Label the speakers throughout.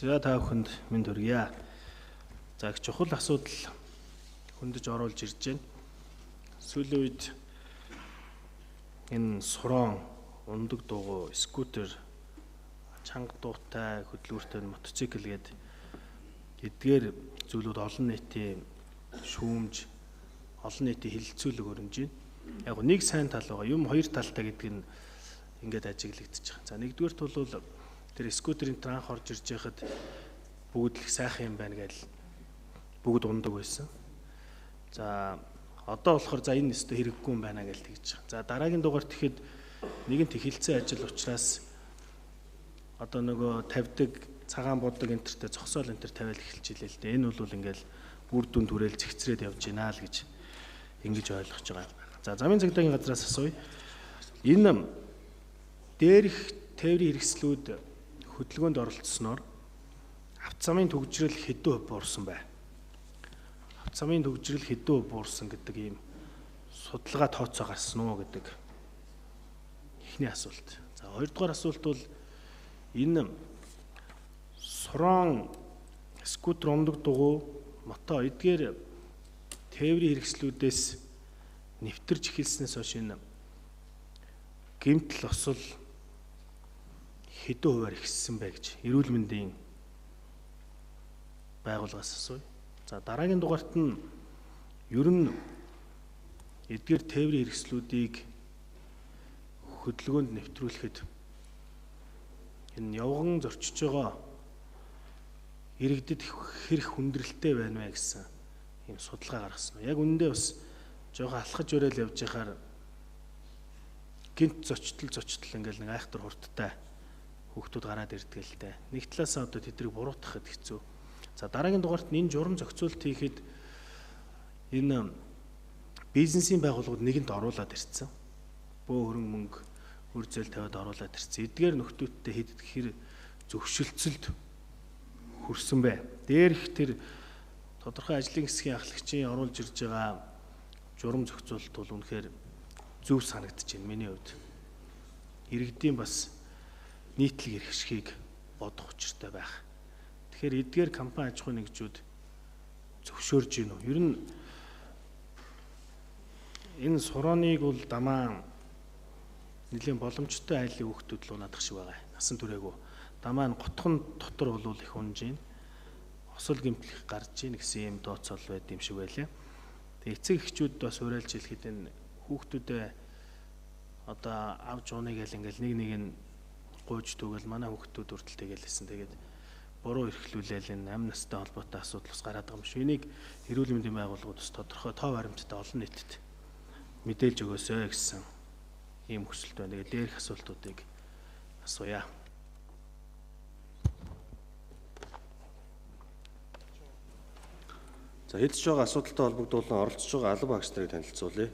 Speaker 1: За та бүхэнд мэнд хүргье. За их чухал асуудал хөндөж оруулж ирж байна. Сүүлийн үед энэ сурон, ундаг дугуй, скутер, чанга дуутай, хөдөлгөөртэй мотоцикл гээд эдгээр зүйлүүд олон нийтийн шүүмж, олон нийтийн хэлэлцүүлэг өрнөж байна. Яг нэг сайн тал байгаа. Юм хоёр талтай гэдэг нь ингээд ажиглагдчих. За нэгдүгээрт бол тэр скутерийн транх орж ирж байхад бүгд л их сайхан юм байна гэж бүгд ундаг байсан. За одоо болохоор за энэ өстө хэрэггүй юм байна гэж тэгж байгаа. За дараагийн дугаарт тэгэхэд нэгэнт эхэлцэн ажил учраас одоо нөгөө тавьдаг цагаан будаг энтертэй зогсоол энтер тавиал эхэлж илээ л дээ. Энэ бол ингээл үр дүн түрээл зэгцрээд явж байна л гэж ингэж ойлгож байгаа. За замын цагдаагийн газраас асууя. Энэ дээрх тээврийн хэрэгслүүд хөдөлгөөнд оролцсноор авто замын түгжрэл хэдэн хувь буурсан бай? Авто замын түгжрэл хэдэн хувь буурсан гэдэг ийм судалгаа тооцоо гарсан уу гэдэг эхний асуулт. За хоёрдугаар асуулт бол энэ сурон, скутер, ундаг дугуй, мото эдгээр тээврийн хэрэгслүүдээс нэвтэрч эхэлснээс хойш энэ гэмтэл осол хэдэн хувиар ихссэн бэ гэж эрүүл мэндийн байгууллагаас асууя. За дараагийн дугаарт нь ер нь эдгээр тээврийн хэрэгслүүдийг хөдөлгөөнд нэвтрүүлэхэд энэ явган зорчиж байгаа иргэдэд хэрэг хүндрэлтэй байна вэ гэсэн ийм судалгаа гаргасан. Яг үнэндээ бас жоохон алхаж өрөөл явж байхаар гинт зочтол ингээл нэг айхтар хурдтай хүүхдүүд гараад ирдэг л дээ. Нэг талаасаа одоо тэдрийг буруутгахад хэцүү. За дараагийн дугаарт нь энэ журам зохицуулт хийхэд энэ бизнесийн байгууллагууд нэгэнт оруулаад ирсэн. Бөө хөрөнгө мөнгө үр зээл тавиад оруулаад ирсэн. Эдгээр нөхдүүдтэй хэд хэр зөвшөлтсөлд хүрсэн бэ? Дээрх тэр тодорхой ажлын хэсгийн ахлагчийн оруулж ирж байгаа журам зохицуулалт бол үнэхээр зөв санагдаж байна миний хувьд. Иргэдийн бас нийтлэг эрх ашгийг бодох учиртай байх. Тэгэхээр эдгээр компани аж ахуйн нэгжүүд зөвшөөрж гин үү? Ер нь энэ сурооныг бол дамаа нэлийн боломжтой айлын хүүхдүүд л унадах шиг байгаа. Насан туршаагүй. Дамаа нь готхон дотор бол их унж гин. Осол гэмтэл их гарч гин гэсэн юм тооцоол байд юм шиг байлаа. Тэгээ эцэг эхчүүд бас уриалж хэлэхэд энэ хүүхдүүдээ одоо авч уныг гэл ингээл нэг нэг нь гуйж түгэл манай хүүхдүүд хүртэл тэгэл хэлсэн. Тэгээд буруу эрхлүүлээл энэ амь настай холбоотой асуудал бас гараад байгаа юм шүү. Энийг эрүүл мэндийн байгууллагууд бас тодорхой тоо баримттай олон нийтэд мэдээлж өгөөсэй гэсэн ийм хүсэлт байна. Тэгээд дээрх асуултуудыг асууя.
Speaker 2: За хэлж байгаа асуудалтай холбогдуулан оролцож байгаа алба багш нарыг танилцуулъя.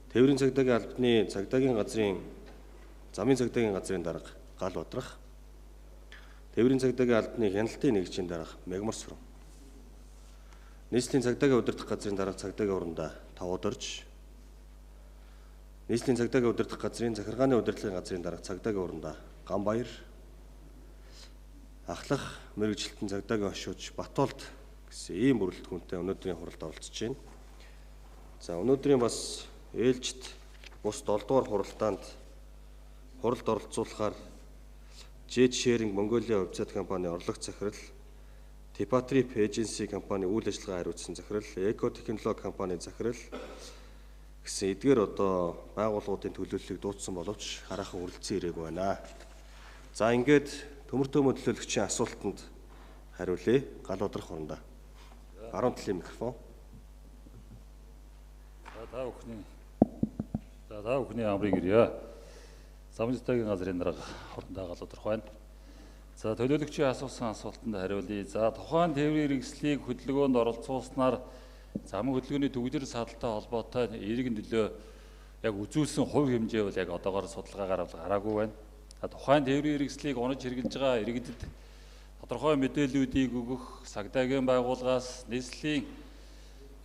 Speaker 2: Тээврийн цагдаагийн албаны цагдаагийн газрын замын цагдаагийн газрын дарга Гал Бадрах, тээврийн цагдаагийн албаны хяналтын нэгжийн дарга Мегмар Суран, нийслэлийн цагдаагийн удирдах газрын дарга цагдаагийн урандаа Тавуудорж, нийслэлийн цагдаагийн удирдах газрын захиргааны удирдлагын газрын дарга цагдаагийн урандаа Гамбаяр, ахлах мэргэжилтэн цагдаагийн хошууч Батолд гэсэн ийм бүрэлдэхүүнтэй өнөөдрийн хуралд оролцож байна. За өнөөдрийн бас ээлжит бус 7 дугаар хуралдаанд хуралд оролцуулахаар Jet Sharing Mongolia хувьцаат компани орлогч захирал, Tepatrip Agency компани үйл ажиллагаа хариуцсан захирал, Eco Technology компани захирал гэсэн эдгээр одоо байгууллагуудын төлөөллийг дуудсан боловч хараахан хүрэлцэн ирээгүй байна. За ингээд төмөр төмөө төлөөлөгчийн асуултанд хариулъя. Гал Бадрах урандаа. Баруун талын микрофон.
Speaker 3: За та бүхний амрыг ирье. Замын цагдаагийн газрын дарга хурдандаа Гал Бадрах байна. За төлөөлөгчийн асуусан асуултанд хариулъя. За тухайн тээврийн хэрэгслийг хөдөлгөөнд оролцуулснаар замын хөдөлгөөний төгжрөл садалтай холбоотой эрэг нөлөө яг үзүүлсэн хувь хэмжээ бол яг одоогоор судалгаагаар бол гараагүй байна. За тухайн тээврийн хэрэгслийг унаж хэрэглэж байгаа иргэдэд тодорхой мэдээллүүдийг өгөх цагдаагийн байгууллагаас нийслэлийн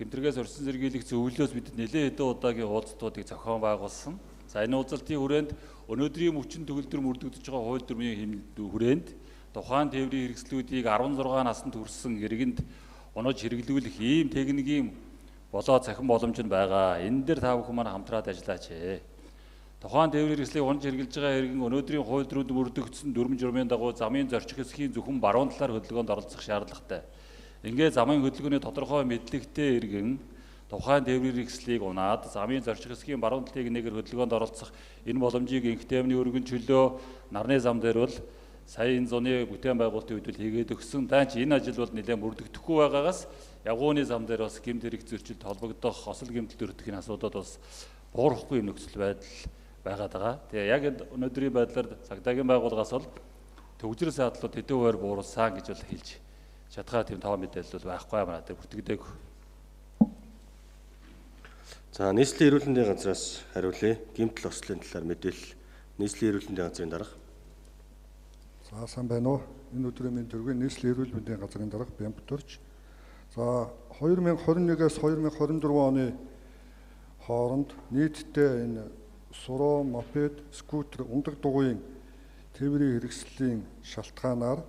Speaker 3: гэмтрэгээс өрсөн сэргийлэх зөвлөлөөс бид нэлээд хэдэн удаагийн уулзалтуудыг зохион байгуулсан. За энэ уулзалтын хүрээнд өнөөдрийн мөчн төгөлдөр мөрдөгдөж байгаа хууль дүрмийн хүрээнд Тухайн тээврийн хэрэгслүүдийг 16 наснд хүрсэн иргэнд унаж хэрэглүүлэх ийм техникийн болоо цахим боломж нь байгаа. Энэ дээр та бүхэн маань хамтраад ажиллаач. Тухайн тээврийн хэрэгслийг унаж хэрэглэж байгаа иргэн өнөөдрийн хууль зүйд мөрдөгдсөн дүрм журмын дагуу замын зорчих хэсгийн зөвхөн баруун талаар хөдөлгөөнд оролцох шаардлагатай. Ингээд замын хөдөлгөөний тодорхой мэдлэгтэй иргэн тухайн тээврийн хэрэгслийг унаад замын зорчих хэсгийн баруун талыг нэгэр хөдөлгөөнд оролцох энэ боломжийг инх тайвны өргөн чөлөө нарны зам дээр бол сая энэ зуны бүтээн байгуулалтын үед бол хийгээд өгсөн. Таанч энэ ажил бол нэлээд мөрдөгдөхгүй байгаагаас ягууны зам дээр бас гэмт хэрэг зөрчилд холбогдох, осол гэмтэл өртөхийн асуудал бас буурахгүй нөхцөл байдал байгаад байгаа. Тэгээ яг өнөөдрийн байдлаар цагдаагийн байгууллагаас бол төгжрөл саадлууд хэдэн хувиар бууруулсан гэж бол хэлж чадхаа тийм тоо мэдээлэл бол байхгүй манай дээр бүртгэдэг.
Speaker 2: За, нийслэлийн эрүүл мэндийн газраас хариулъя. Гэмтэл ослын талаар мэдээлэл нийслэлийн эрүүл мэндийн газрын дарга.
Speaker 4: За, сайн байна уу? Энэ өдрийн мэнд төргийн нийслэлийн эрүүл мэндийн газрын дарга Бямбтөрч. За, 2021-ээс 2024 оны хооронд нийтдээ энэ суруу, мопед, скутер, ундаг дугуйн тээврийн хэрэгслийн шалтгаанаар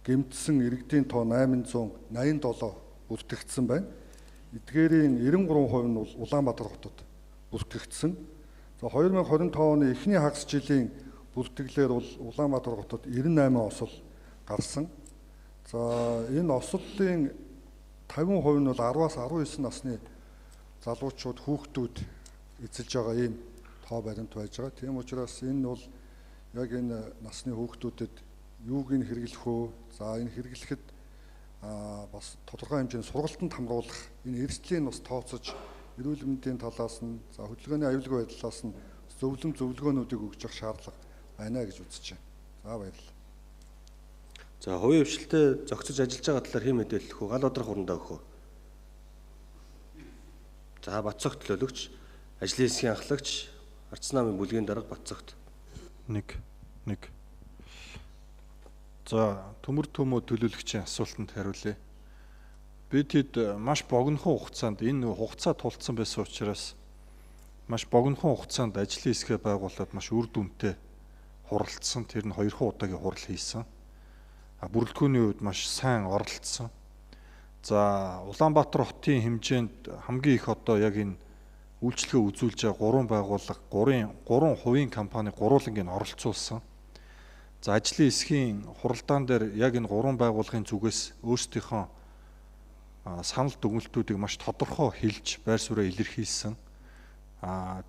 Speaker 4: гэмтсэн иргэдийн тоо 887 бүртгэгдсэн байна. Эдгээрийн 93% нь бол Улаанбаатар хотод бүртгэгдсэн. За, 2025 оны эхний хагас жилийн бүртгэлээр бол Улаанбаатар хотод 98 осол гарсан. За, энэ ослын 50% нь бол 10-аас 19 насны залуучууд, хүүхдүүд эзэлж байгаа ийм тоо баримт байж байгаа. Тийм учраас энэ бол яг энэ насны хүүхдүүдэд юуг нь хэрэглэх вэ? За, энэ хэрэглэхэд бас тодорхой хэмжээний сургалтанд хамруулах энэ эрсдлийн бас тооцож эрүүл мэндийн талаас нь, за хөдөлгөөний аюулгүй байдлаас нь зөвлөм зөвлөгөөнүүдийг өгч явах шаардлага байна гэж үзэж байна. За, баярлалаа.
Speaker 2: За, хувийн хвшилтэд зохицож ажиллаж байгаа талаар хэм мэдээлэл өгөх үү? Гал бадрах хурандаа өгөх үү? За, Батцогт төлөөлөгч, ажлын хэсгийн анхлагч, Арц намын бүлгийн дарга Батцогт.
Speaker 5: 1 1. За, төмөр төмөө төлөөлөгчийн асуултанд хариулъя. Бид хэд маш богинохон хугацаанд энэ хугацаа тулцсан байсан учраас маш богинохон хугацаанд ажлын хэсгээ байгуулад маш үр дүнтэй хуралдсан. Тэр нь 2 удаагийн хурал хийсэн. А бүрэлдэхүүний хувьд маш сайн оролцсон. За, Улаанбаатар хотын хэмжээнд хамгийн их одоо яг энэ үйлчлэгээ үзүүлж байгаа 3 байгууллага, 3 хувийн компани гурвуулангийг оролцуулсан. За, ажлын хэсгийн хуралдаан дээр яг энэ 3 байгууллагын зүгээс өөрсдийнхөө санал дүгнэлтүүдийг маш тодорхой хэлж байр сууриа илэрхийлсэн.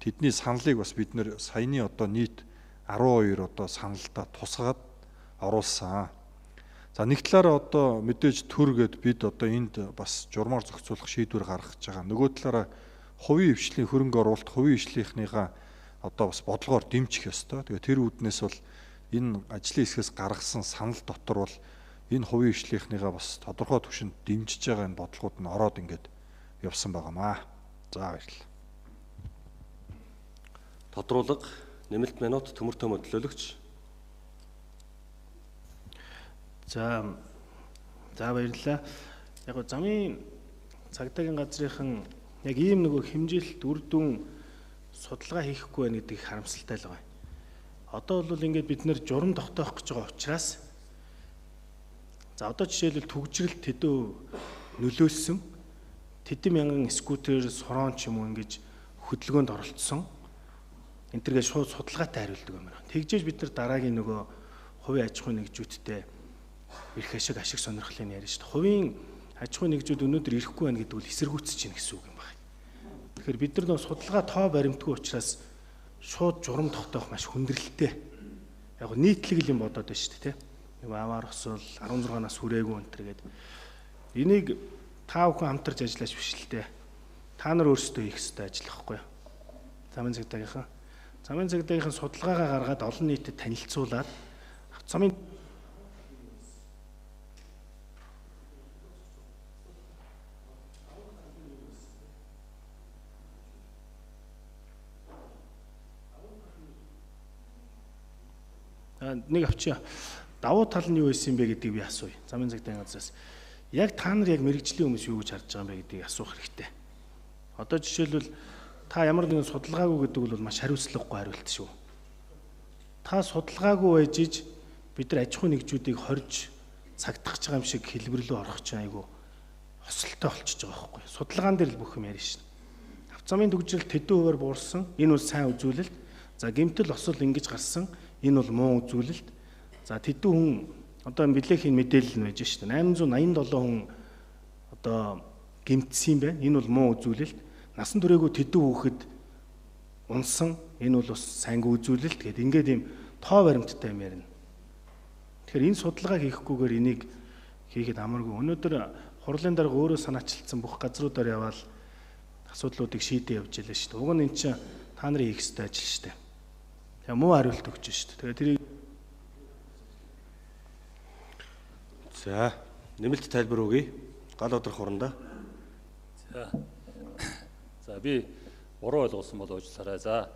Speaker 5: Тэдний саналыг бас бид нэр саяны одоо нийт 12 одоо саналдаа тусгаад оруулсан. За, нэг талаараа одоо мэдээж төр гээд бид одоо энд бас журмаар зохицуулах шийдвэр гаргаж байгаа. Нөгөө талаараа хувийн хвшлийн хөрөнгө оруулалт, хувийн хвшлийнхнийгаа одоо бас бодлогоор дэмжих ёстой. Тэгээ тэр үүднээс бол энэ ажлын хэсгээс гаргасан санал дотор бол энэ хувийн хвшлийнхнийгаа бас тодорхой түвшинд дэмжиж байгаа энэ бодлогууд нь ороод ингээд явсан байгаамаа. За, баярлалаа.
Speaker 2: Тодруулга нэмэлт минут төмөр төмөө төлөөлөгч.
Speaker 1: За баярлалаа. Яг го замын цагдаагийн газрынхан яг ийм нөгөө хэмжилт үр дүн судалгаа хийхгүй байх гэдэг их харамсалтай л байгаа. Одоо бол ингээд бид нэр журам тогтоох гэж байгаа учраас за одоо жишээлбэл түгжрэлт хэдэн нөлөөлсөн тэдэн мянган скутер, сурон ч юм уу ингэж хөдөлгөөнд оролцсон. Энэ төргээ шууд судалгаатай хариулдаг юм байна. Тэгжээж бид нар дараагийн нөгөө хувийн аж ахуйн нэгжүүдтэй эрх ашиг ашиг сонирхлыг ярина шүү дээ. Хувийн аж ахуйн нэгжүүд өнөөдөр ирэхгүй байна гэдэг бол эсэргүүцэж байна гэсэн үг юм байна. Тэгэхээр бид нар нөгөө судалгаа тоо баримтгүй учраас шууд журам тогтоох маш хүндрэлтэй. Яг нийтлэг юм бодоод байна шүү дээ, тэ. Нөгөө аваар осол 16 нас хүрээгүй энэ төр гээд энийг та бүхэн хамтарч ажиллаж биш л дээ. Та нар өөрсдөө хийх ёстой ажил байхгүй юу? Замын цагдаагийнхан. Замын цагдаагийнхан судалгаагаа гаргаад олон нийтэд танилцуулаад замын нэг авчия. Давуу тал нь юу байсан юм бэ гэдгийг би асууя. Замын цагдаагийн газраас. Яг та нар яг мэрэгжлийн хүмүүс юу гэж харж байгаа юм бэ гэдгийг асуух хэрэгтэй. Одоо жишээлбэл та ямар нэгэн судалгаагүй гэдэг бол маш хариуцлагагүй хариулт шүү. Та судалгаагүй байж иж Бид нар аж ахуйн нэгжүүдийг хорж цагдах гэж байгаа юм шиг хэлбэрлөө орох чинь айгүй хосолтой болчихж байгаа байхгүй. Судалгаан дээр л бүх юм ярина шин. Авцамын түгжрэл тэдэн хувиар буурсан. Энэ бол сайн үзүүлэлт. За гэмтэл осол ингэж гарсан. Энэ бол муу үзүүлэлт. За тэдэн хүн одоо билехийн мэдээлэл нь байж шин. 887 хүн одоо гэмтсэн юм байна. Энэ бол муу үзүүлэлт. Насан туршаагүй тэдэн хүүхэд унсан. Энэ бол бас сайнгүй үзүүлэлт гэд ингээд ийм тоо баримттай юм ярина. Тэгэхээр энэ судалгаа хийхгүйгээр энийг хийхэд амаргүй. Өнөөдөр хурлын дарга өөрөө санаачилсан бүх газруудаар яваал асуудлуудыг шийдээ явж ялаа шүү дээ. Уг нь эн чинь та нарын хийх ёстой ажил шүү дээ. Тэгээ муу хариулт өгч шүү дээ. Тэгээ тэрийг
Speaker 2: За, нэмэлт тайлбар өгье. Гал одрох хуранда.
Speaker 3: За. За би буруу ойлгосон бол уучлаарай. За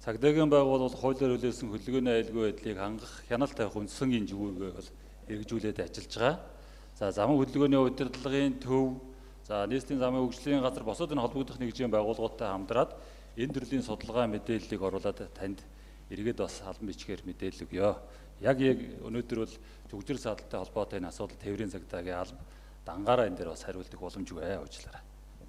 Speaker 3: цагдаагийн байгууллага хуулиар хүлээсэн хөдөлгөөний аюулгүй байдлыг хангах хяналт тавих үндсэн энэ зүгүүгээ бол хэрэгжүүлээд ажиллаж байгаа. За замын хөдөлгөөний удирдлагын төв, за нийслэлийн замын хөгжлийн газар бусад энэ холбогдох нэгжийн байгууллагуудтай хамтраад энэ төрлийн судалгаа мэдээллийг оруулаад танд эргээд бас албан бичгээр мэдээлэл өгье. Яг өнөөдөр бол түгжрэл садалтай холбоотой энэ асуудал тээврийн цагдаагийн алба дангаараа энэ дээр бас хариултыг боломжгүй уучлаарай.